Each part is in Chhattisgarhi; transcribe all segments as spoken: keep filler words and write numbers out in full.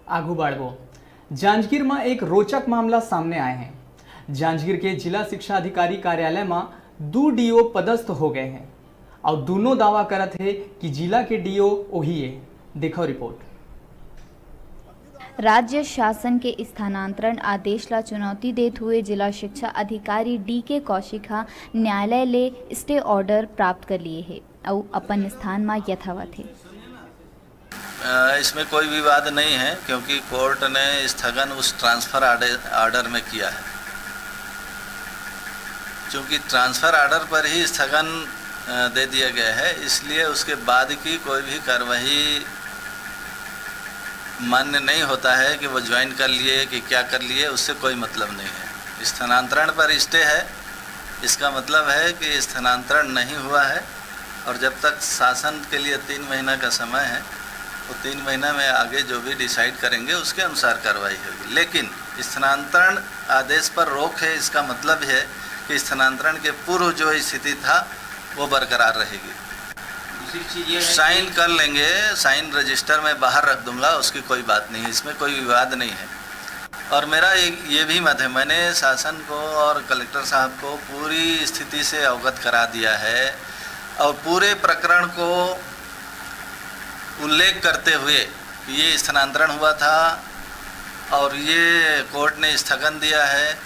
आगू बढ़बो। जांजगीर म एक रोचक मामला सामने आए हे। जांजगीर के जिला शिक्षा अधिकारी कार्यालय म दू डीओ पदस्थ हो गए हे अउ दूनों दावा करत हे कि जिला के डीओ ओही हे। देखो रिपोर्ट। राज्य शासन के स्थानांतरण आदेश ला चुनौती देत हुए जिला शिक्षा अधिकारी डी के कौशिक ह न्यायालय ले स्टे ऑर्डर प्राप्त कर लिए हे अउ अपन स्थान म यथावत हे। अ, इसमें कोई विवाद नहीं है, क्योंकि कोर्ट ने स्थगन उस ट्रांसफर आर्डर, आर्डर में किया है। चूंकि ट्रांसफर आर्डर पर ही स्थगन, अ, दे दिया गया है, इसलिए उसके बाद की कोई भी कार्रवाई मान्य नहीं होता है कि वो ज्वाइन कर लिए कि क्या कर लिए, उससे कोई मतलब नहीं है। स्थानांतरण पर स्टे है, इसका मतलब है कि स्थानांतरण नहीं हुआ है और जब तक शासन के लिए तीन महीना का समय है, वो तीन महीना में आगे जो भी डिसाइड करेंगे, उसके अनुसार कार्रवाई होगी। लेकिन स्थानांतरण आदेश पर रोक है, इसका मतलब है कि स्थानांतरण के पूर्व जो स्थिति था, वो बरकरार रहेगी। दूसरी चीज ये है साइन कर लेंगे, साइन रजिस्टर में बाहर रख दूंगा, उसकी कोई बात नहीं है, इसमें कोई विवाद नहीं है। और मेरा एक ये भी मत है, मैंने शासन को और कलेक्टर साहब को पूरी स्थिति से अवगत करा दिया है और पूरे प्रकरण को उल्लेख करते हुए ये स्थानांतरण हुआ था और ये कोर्ट ने स्थगन दिया है।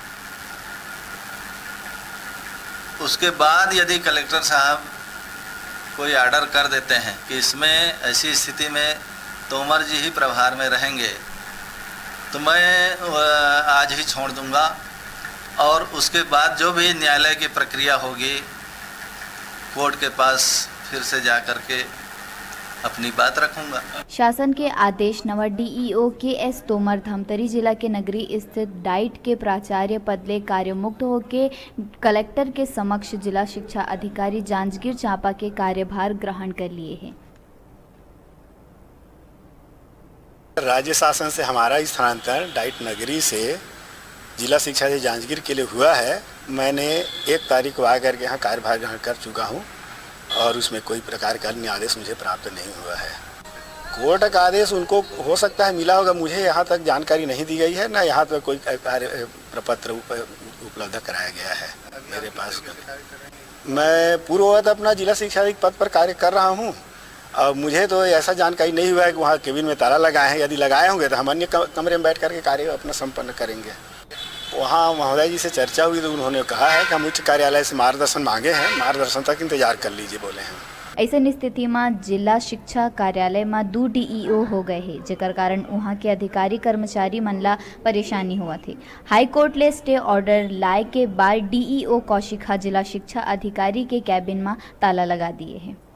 उसके बाद यदि कलेक्टर साहब कोई ऑर्डर कर देते हैं कि इसमें ऐसी स्थिति में तोमर जी ही प्रभार में रहेंगे, तो मैं, अ, आज ही छोड़ दूंगा और उसके बाद जो भी न्यायालय की प्रक्रिया होगी, कोर्ट के पास फिर से जा करके अपनी बात रखूंगा। शासन के आदेश नवा डीईओ के एस तोमर धमतरी जिला के नगरी स्थित डाइट के प्राचार्य पद ले कार्यमुक्त होके कलेक्टर के समक्ष जिला शिक्षा अधिकारी जांजगीर चांपा के कार्यभार ग्रहण कर लिए हे। राज्य शासन से हमारा स्थानांतरण डाइट नगरी से जिला शिक्षा अधिकारी जांजगीर के लिए हुआ है। मैंने एक तारीख को आकर के यहाँ कार्यभार ग्रहण कर चुका हूँ और उसमें कोई प्रकार का अन्य आदेश मुझे प्राप्त नहीं हुआ है। कोर्ट का आदेश उनको हो सकता है मिला होगा, मुझे यहाँ तक जानकारी नहीं दी गई है, ना यहाँ तक कोई कार्य प्रपत्र उप, उपलब्ध कराया गया है मेरे पास। मैं पूर्ववत अपना जिला शिक्षा अधिकारी पद पर कार्य कर रहा हूँ। अब मुझे तो ऐसा जानकारी नहीं हुआ है कि वहाँ केबिन में ताला लगाए हैं। यदि लगाए होंगे तो हम अन्य क- कमरे में बैठ करके कार्य अपना संपन्न करेंगे। वहाँ महोदय जी से चर्चा हुई तो उन्होंने कहा है कि हम उच्च कार्यालय से मार्गदर्शन मांगे हैं, मार्गदर्शन तक इंतजार कर लीजिए बोले हैं। ऐसन स्थिति म जिला शिक्षा कार्यालय म दू डीईओ हो गए हे, जेकर कारण उहाँ के अधिकारी कर्मचारी मन ला परेशानी होवत हे। हाई कोर्ट ले स्टे ऑर्डर लाए के बाद डीईओ कौशिक ह जिला शिक्षा अधिकारी के कैबिन म ताला लगा दिए हे।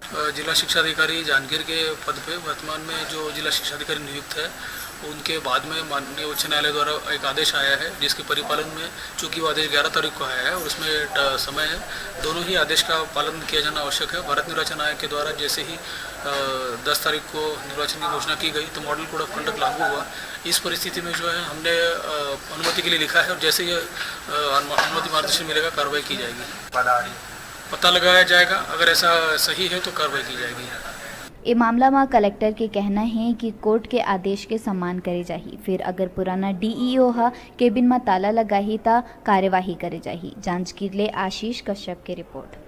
अ, जिला शिक्षा अधिकारी जांजगीर के पद पे वर्तमान में जो जिला शिक्षा अधिकारी नियुक्त है, उनके बाद में माननीय उच्च न्यायालय द्वारा एक आदेश आया है, जिसके परिपालन में, चूंकि वो आदेश ग्यारह तारीख को आया है और उसमें ट- समय है, दोनों ही आदेश का पालन किया जाना आवश्यक है। भारत निर्वाचन आयोग के द्वारा जैसे ही अ, दस तारीख को निर्वाचन की घोषणा की गई तो मॉडल कोड ऑफ कंडक्ट लागू हुआ। इस परिस्थिति में जो है हमने अ, अनुमति के लिए लिखा है और जैसे ही अ, अनुमति मार्गदर्शन मिलेगा कार्रवाई की जाएगी। पता लगाया जाएगा, अगर ऐसा सही है तो कार्रवाई की जाएगी। ए मामला म कलेक्टर के कहना हे कि कोर्ट के आदेश के सम्मान करे जाही, फिर अगर पुराना डीईओ ह केबिन म ताला लगाही त कार्यवाही करे जाही। जांजगीर ले आशीष कश्यप के रिपोर्ट।